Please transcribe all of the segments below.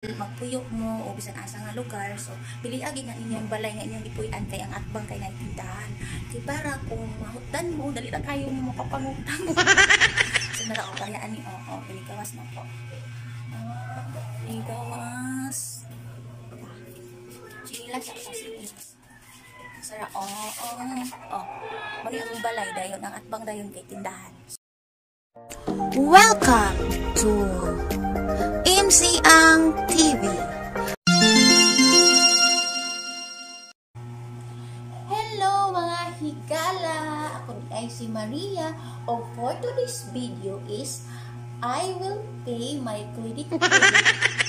Magpuyo mo o bisan asa nga lugar, so pili agi nga inyong balay nga inyong gipuy-an kay ang atbang kay naitindahan. Kay para kung mahutdan mo, dali ra kayo mo makapangutang. So nara o parehas ni, oo, oh, na po. Gawas. Chinilas sa sinilas. Sara, oo, oh, oh. Mali ang balay dayon, ang atbang dayon kay tindahan. Welcome to MC Ang TV. Hello mga higala! Ako ay si Maria. O for today's video is I will pay my credit card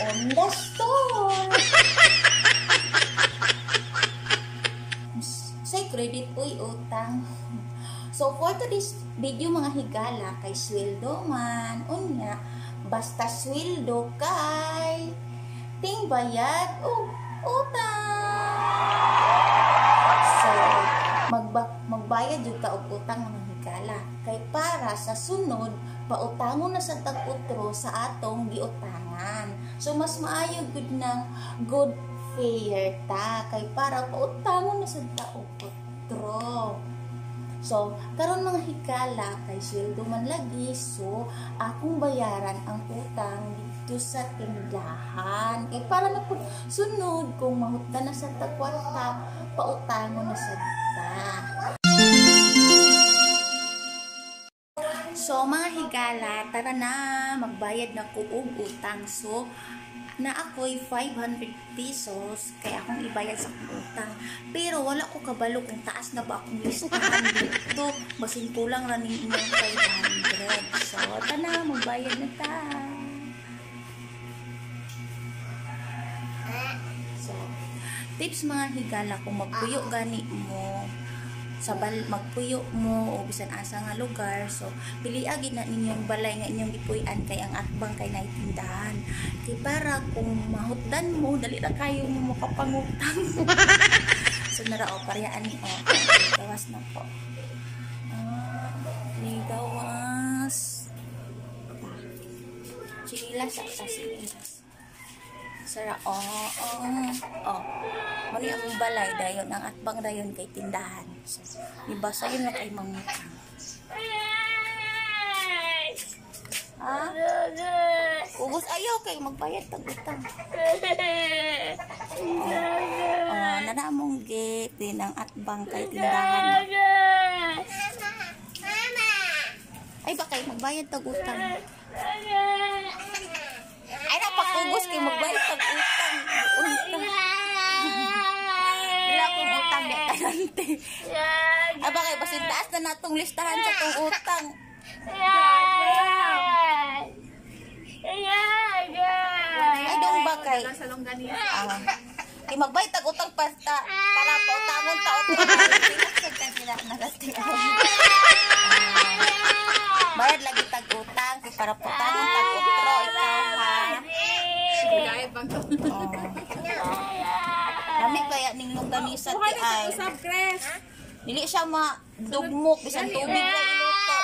on the store. Say credit uy utang. So for today's video mga higala kay sweldo man unya basta sweldo kay ting bayad og utang. So magbayad jud ka og utang mga higala kay para sa sunod pautangon na sa tag-utro sa atong giutangan. So mas maayo gud nang good fair ta kay para pautangon na sa tag utro. So, karon mga higala kay sweldo man lagi, so akong bayaran ang utang dito sa tindahan. Kay para na po sunod kung mahutdan na sa tagkwarta, pautangon na sa ta. So mga higala, tara na magbayad na ko og utang. So na ako'y 500 pesos kaya akong ibayad sa akong utang. Pero wala ko kabalo kung taas na ba akong listahan dito. Basin kulang ra ning inyong 500. So tara, magbayad na ta. So tips mga higala, kung magpuyo gani mo sa magpuyo mo o bisan asa nga lugar, so pili agi na ninyong balay nga inyong gipuy-an kay ang atbang kay naitindahan. Kay para kung mahutdan mo, dali ra kayo mo makapangutang. So nara o parehas ni, oh, gawas na po. Gawas. Chinilas sa sinilas. Sara, oh, oh, oh. Mali ang balay dayon, ang atbang dayon kay tindahan. So, ibasa yun na kay mangutang. Ha? Ubos ayaw kay magbayad tag utang. Oh, oh, nana mong gate din ang atbang kay tindahan. Ay ba kay magbayad tag utang. Ay napakugos kay magbayad tag utang. Utang. Wala akong utang di talante. Aba kay basin taas na natong listahan sa tong utang. Ay dong ba kay kay magbayad tag utang pasta para pautangon ta utang. Sila nagati. Bayad lagi tag utang kay para pautangon tag utro ikaw ha. Lami kaya ning longganisa ti ay. Dili siya madugmok bisan tubig ra iluto.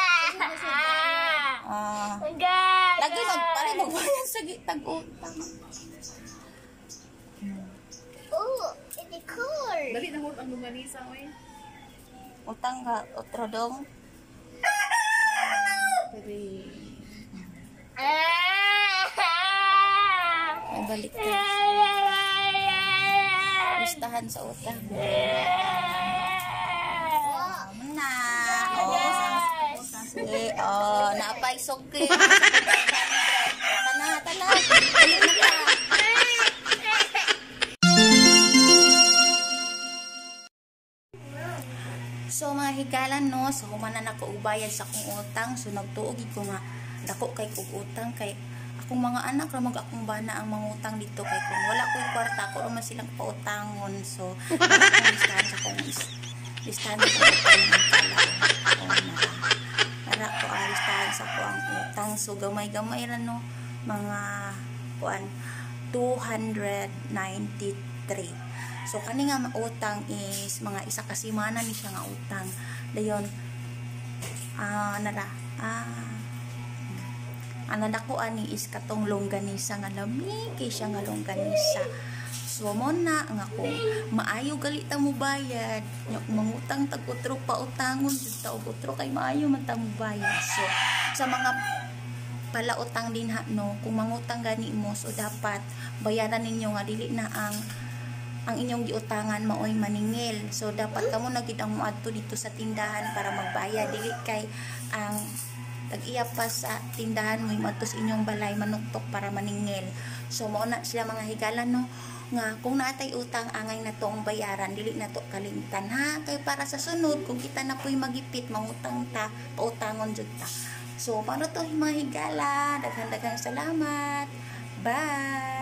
Lagi magpare magbayad sa tag utang. Oh, it's cool. Dali na ang longganisa oy. Utang ka otro dong. Ay balik ka. Listahan sa utang. Na. Oh, sige. Oh, naapay sukli. Tana, tana. Dali na ka. So mga higala no, so human na nako og bayad sa akong utang. So nagtuo gid ko nga dako kay kog utang kay akong mga anak ra mag akong bana ang mangutang dito kay kung wala koy kwarta ako ra man silang pautangon. So listahan sa akong listahan sa utang. Nara ko ang listahan sa ko ang utang. So gamay-gamay ra no, mga kuan 293. So kani nga utang is mga isa ka semana ni siya nga utang. Dayon nara Ang nadako ani is katong longganisa nga lami kay siya nga longganisa. So mo na nga kung maayo gali ta mo bayad, nya kung mangutang tag utro, pautangon jud ta og utro kay maayo man ta mo bayad. So sa mga palautang din ha, no, kung mangutang gani mo, so dapat bayaran ninyo nga dili na ang inyong giutangan maoy maningil. So dapat kamo na gid ang moadto dito sa tindahan para magbayad, dili kay ang tag-iya pa sa tindahan mo moadto sa inyong balay manuktok para maningil. So mao na sila, mga higala, no, nga kung naatay utang, angay na tong bayaran, dili na to kalimtan ha, kay para sa sunod kung kita na po'y magipit, mangutang ta, pautangon jud ta. So, paano to, mga higala? Daghan-daghang salamat. Bye!